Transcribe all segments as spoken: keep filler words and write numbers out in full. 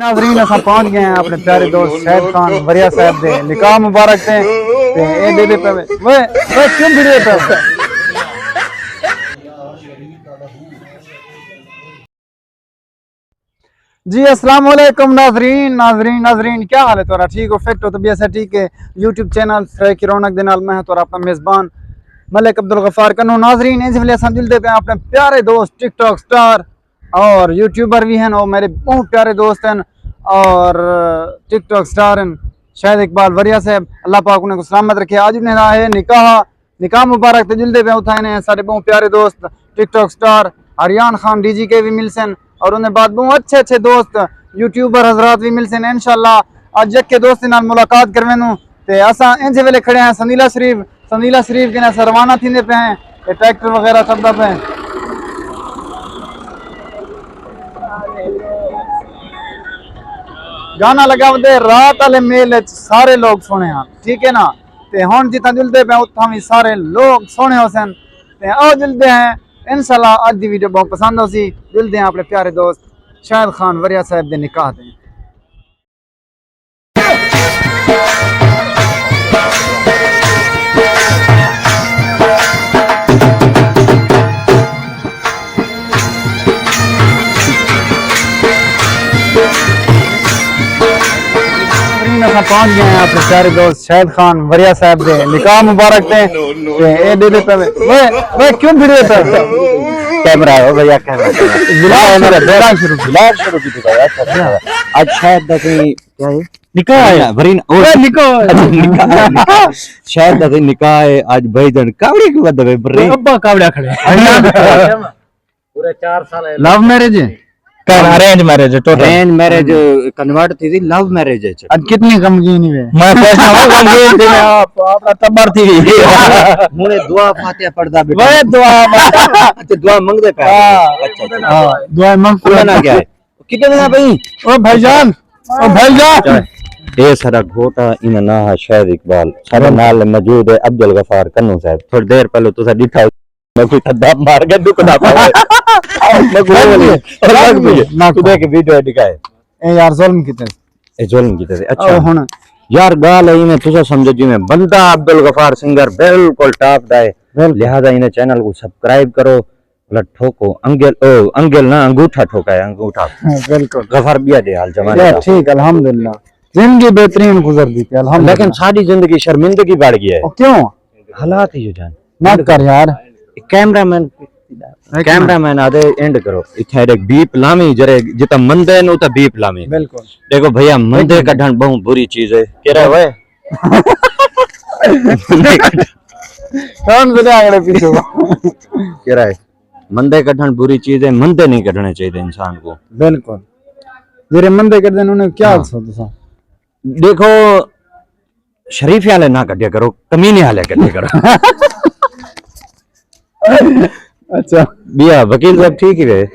ناظرین، اساں پہنچ گئے ہیں اپنے پیارے دوست شاہد خان وریا صاحب دے نکاح مبارک تے۔ تے اے ݙیہدے پئے وے، وے، وے کیوں بھڑے پئے وے؟ جی السلام علیکم ناظرین، ناظرین، ناظرین، کیا حال ہے تہاݙا؟ ٹھیک ہو، فٹ ہو، طبیعت سے ٹھیک ہے؟ یوٹیوب چینل سرائیکی رونق دے نال میں ہاں تہاݙا اپݨا میزبان ملک عبدالغفار کنوں۔ ناظرین، اس ویلے اساں جلدے پئے ہیں اپنے پیارے دوست ٹک ٹاک سٹار اور یوٹیوبر بھی ہیں، وہ میرے بہت پیارے دوست ہیں اور ٹک ٹاک سٹار ہیں شاہد اقبال وریا صاحب، اللہ پاک انہیں کو سلامت رکھے۔ اڄ انہیں دا ہے نکاح، نکاح مبارک تے جلدے پئے اتھاں نے سارے بہت پیارے دوست TikTok star Aryan Khan D G K بھی ملسن اور انہیں بعد بہت اچھے اچھے دوست یوٹیوبر حضرات بھی ملسن۔ انشاءاللہ اڄ یکے دوست نال ملاقات کروینوں۔ تے اساں انج ویلے کھڑے ہیں سندیلہ شریف، سندیلہ شریف کنے اساں روانہ تھیندے پئے ہیں، تے ٹریکٹر وغیرہ سبدا پئے ہیں۔ گانا لگا ودے رات والے میل وچ سارے لوگ سوہݨے ہن، ٹھیک ہے نا؟ تے ہن جتھاں جلدے پئے اتھاں وی سارے لوگ سوہݨے ہوسن۔ تے آؤ جلدے ہیں، انشاءاللہ اڄ دی ویڈیو بہت پسند ہوسی۔ جلدے ہیں اپنے پیارے دوست شاہد خان وریا صاحب دے نکاح تے۔ ناظرین، اساں پہنچ گئے ہیں اپنے پیارے دوست شاہد خان وریا صاحب دے نکاح مبارک تے۔ تے اے ݙیہدے پئے وے، وے، وے کیوں بھڑے پئے؟ کیمرہ ہے، او بھیا، کیمرہ، کیمرہ۔ ولاگ شروع، ولاگ شروع کیتے۔ ولاگ شروع کیتے پئے، اچھا، اچھا۔ اڄ شاہد دا کوئی کیا ہے؟ نکاح ہے۔ ورین، او اے نکاح ہے۔ نکاح ہے، نکاح۔ شاہد دا کوئی نکاح ہے، اڄ بھائی جان کاوڑے کیوں ودے پئے، ورین؟ ابا کاوڑا کھڑے۔ پورے چار سال ہے۔ لو میرج ہے؟ کر ارینج میرج ہے، ٹوٹل۔ ارینج میرج کنورٹ تھی سی لو میرج وچ۔ اڄ کتنی غمگین ہی وے۔ میں پوچھنا ہوں، غمگین تھی میں آپ، اپݨا ٹٻر تھی وی۔ ہݨ دعا فاتحہ پڑھدا بیٹھا۔ وے دعا فاتحہ۔ اچھا، دعا منگدے پئے۔ ہاں۔ اچھا، اچھا۔ ہاں، دعا منگ۔ اللہ نہ کیا ہے؟ کتنے دن پئی؟ او بھائی جان، او بھائی جان۔ اے سارا گھوٹا، انہاں ناں ہے شاہد اقبال۔ سارے نال موجود ہے عبدالغفار کنوں صاحب۔ تھوڑی دیر پہلے تساں ݙٹھا میں کوئی تھا دم مار کے ڈکدا پیا۔ میں گھوم لگی۔ لگ پئی ہے۔ تو دیکھ ویڈیو ڈکھائے۔ اے یار ظلم کیتے۔ اے ظلم کیتے۔ اچھا۔ او ہن۔ یار گال ہے ایویں تساں سمجھو جویں بندہ عبدالغفار سنگر بالکل ٹاپ دا ہے۔ بالکل۔ لہذا انہیں چینل کو سبسکرائب کرو، بھلا ٹھوکو، انگل، او، انگل نہ، انگوٹھا ٹھوکا ہے، انگوٹھا۔ ہاں، بالکل۔ غفار بیا دے حال زمانے یار دا۔ ٹھیک، الحمدللہ۔ زندگی بہترین گزر دی پئی، الحمدللہ۔ لیکن ساݙی زندگی شرمندگی بڑھ گئی ہے۔ او کیوں؟ حالات ہی ہو جان۔ نہ کر یار۔ کیمرہ مین، کیمرہ مین آدھے اینڈ کرو۔ اتھے ایک بیپ لاویں، جرے جتھاں مندے نو تے بیپ لاویں۔ بالکل۔ دیکھو بھیا، مندے کڈھݨ بہوں بری چیز ہے۔ کیڑھا ہوئے؟ کون بنے اگلے پیچھے؟ کیڑھا ہے؟ مندے کڈھݨ بری چیز ہے، مندے نہیں کڈھݨے چاہیے انسان کو۔ بالکل۔ جیڑھے مندے کڈھدے نے انہیں کیا ہاں۔ آکھسو تساں؟ دیکھو، شریفیں والے نہ کڈھیا کرو، کمینے والے کڈھیا کرو۔ اچھا۔ بیا، وکیل صاحب ٹھیک ہی رہے۔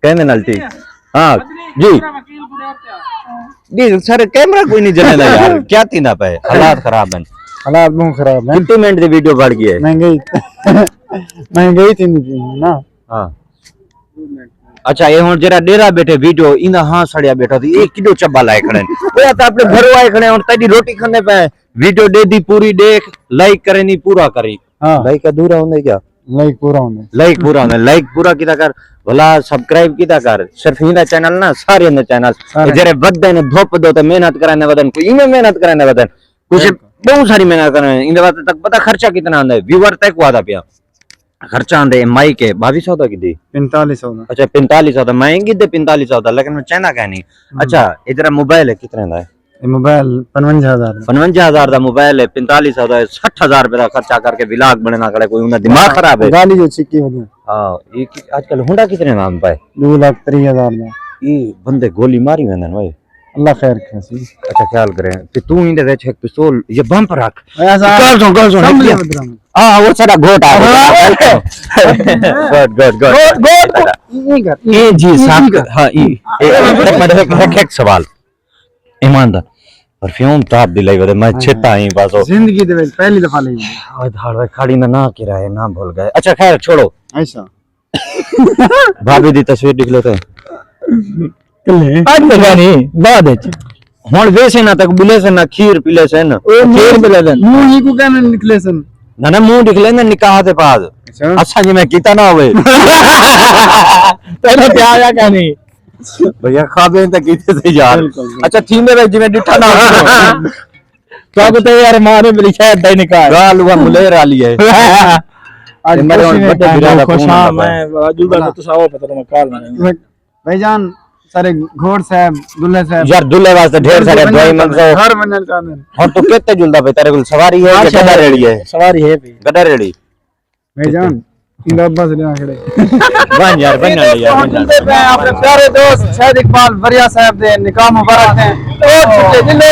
کہندے نال ٹھیک۔ ہاں، جی۔ جی، سر، کیمرہ کوئی نہیں جلیندا یار۔ کیا تھیندا پئے؟ حالات خراب ہیں۔ حالات بہت خراب ہیں۔ کتنے منٹ دی ویڈیو بڑھ گئی ہے؟ مہنگائی، مہنگائی تھیندی پئی ہے نا۔ ہاں۔ اچھا، اے ہݨ جیڑھا ݙیہدا بیٹھے ویڈیو، ایندا ہاں سڑیا بیٹھا سی، اے کݙو چبا لائے کھڑے ہن؟ اے تاں اپݨے گھروں آئے کھڑے ہن، تیݙی روٹی کھاندے پئے، ویڈیو ݙیہدی پوری ݙیکھ، لائک کریں دی پورا کری۔ ہاں۔ لائک ادھورا ہوندے کیا؟ لائک پورا ہوندے۔ لائک پورا ہوندے، لائک پورا کیتا کر، بھلا سبسکرائب کیتا کر، صرف ایندا چینل نہ، سارے دے چینل۔ سارے۔ اے جیڑھے ودے نے دھوپ دو تے محنت کرن دے ودن، کوئی ایویں محنت کرن دے ودن، کچھ بالکل۔ بہت ساری محنت کرن، ایندے واسطے تک پتہ خرچہ کتنا آندا ہے، ویور تیکوں آندا پیا۔ خرچہ آندے، اے مائیک ہے، ٻاویہہ سو دا کیتی؟ پنتالیہہ سو دا۔ اچھا، پنتالیہہ سو دا۔ میں ایں کیتے پنتالیہہ سو دا، لیکن میں چیندا کائنی۔ ہوں۔ اچھا، اے جیڑھا موبائل ہے، کتنے دا ہے؟ اے موبائل پنجونجاہ ہزار دا۔ پنجونجاہ ہزار دا موبائل ہے، پنتالیہہ سو دا ہے، سٹھ ہزار روپے دا خرچہ کر کے ولاگ بݨینا کھڑے، کوئی انہاں دماغ خراب ہے؟ گالی جو چھکی ودے۔ ہاں، اے کی، اڄ کل ہونڈا کتنے دا آندا پئے؟ ݙو لکھ تریہہ ہزار دا۔ اے بندے گولی ماری ویندن اوئے۔ اللہ خیر کرے سی۔ اچھا، خیال کریں۔ تے توں ایندے وچ ہک پستول یا بمپ رکھ۔ ایسا گل سن، گل سن، سمجھ لے۔ آ، او ساݙا گھوٹ آ ڳیا۔ ہاں۔ ویلکم۔ گڈ، گڈ، گڈ۔ گھوٹ، گھوٹ کو ایں کر، ایں، ایں جی، ایں، صاحب، ایں کر۔ ہاں، ایں۔ اے، اے، اے، ہک، ہک سوال۔ ایمان دا۔ پرفیوم ٹاپ دی لائی ودے، میں ہائے، چھتا ہائے۔ ہی بس او۔ زندگی دے وچ پہلی دفعہ لائی۔ اوئے دھاڑ وے کھاڑی دا ناں کیڑھا ہے، ناں بھل ڳئے۔ اچھا، خیر، چھوڑو۔ ایسا۔ بھابی دی تصویر ݙکھ لیتے ہیں۔ کلے۔ اڄ تک نہیں، بعد وچ۔ ہݨ ویسے نہ تک بلے سن، نہ کھیر پلے سن۔ او کھیر منہ، پلے سن۔ منہ ہی کو کہنے نکلے سن۔ نہ، نہ، منہ نکلے نہ نکاح دے بعد۔ اچھا۔ اساں جی میں کیتا نہ ہوئے۔ تیرا پیار یا کہنی؟ بھیا، خوابیں تے کیتے سے یار۔ بالکل، بالکل۔ اچھا، تھیندے وچ جویں ݙٹھا نہ ہووے۔ تو کو تے یار ماں نے میری شاید دا ہی نکاح ہے۔ ڳالھ اُہا ملیر والی ہے۔ اڄ تے میرے خوشی ہݨ میں وݙے بھرا دا خوش فون ہاں، آندا پیا۔ میں راجو دا بھلا۔ تو ساوا پتہ تو میں کال بنائی۔ بھائی جان، سارے گھوڑ صاحب، دلہے صاحب۔ یار، دلہے واسطے ڈھیر سارے دعائی منگسو۔ گھر ونڄݨ چاہندے۔ ہݨ تو کتے جلدا پئے، تیرے کول سواری ہے یا گݙا ریڑھی ہے؟ سواری ہے پئی۔ گݙا ریڑھی۔ بھائی جان، ایندا ابا سے لینا کھڑے۔ ونڄ یار، ونڄ یار، ونڄ یار۔ پہنچدے پئے اپݨے پیارے دوست شاہد اقبال وریا صاحب دے نکاح مبارک دے۔ او چھٹے دلو۔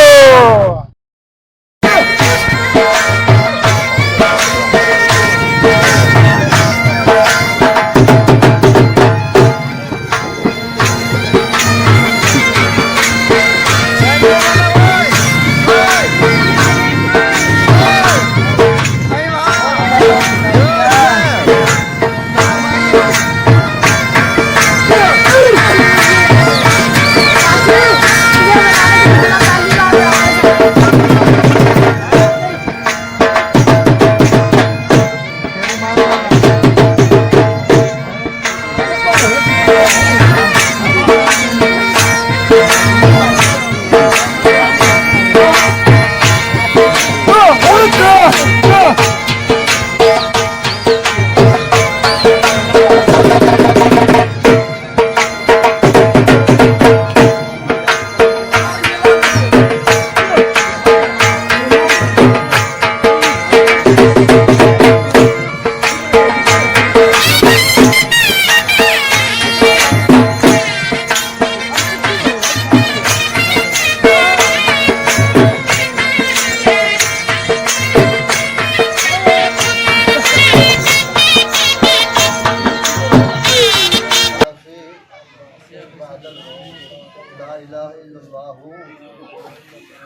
لا إله إلا الله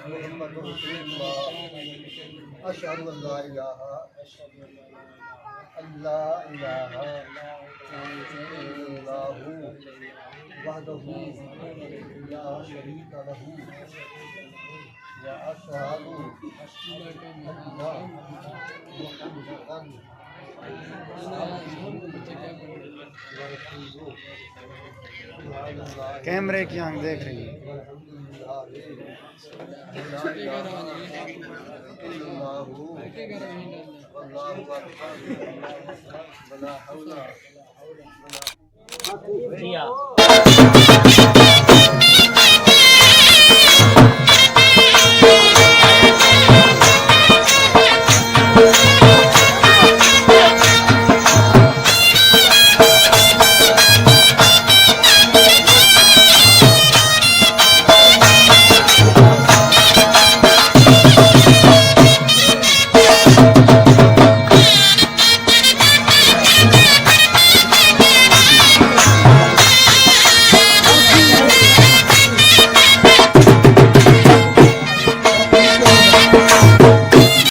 محمد رسول الله، أشهد أن لا إله، أن لا إله إلا الله وحده لا شريك له، وأشهد أن محمدا عبده ورسوله۔ کیمرے کی آنکھ دیکھ رہی ہے۔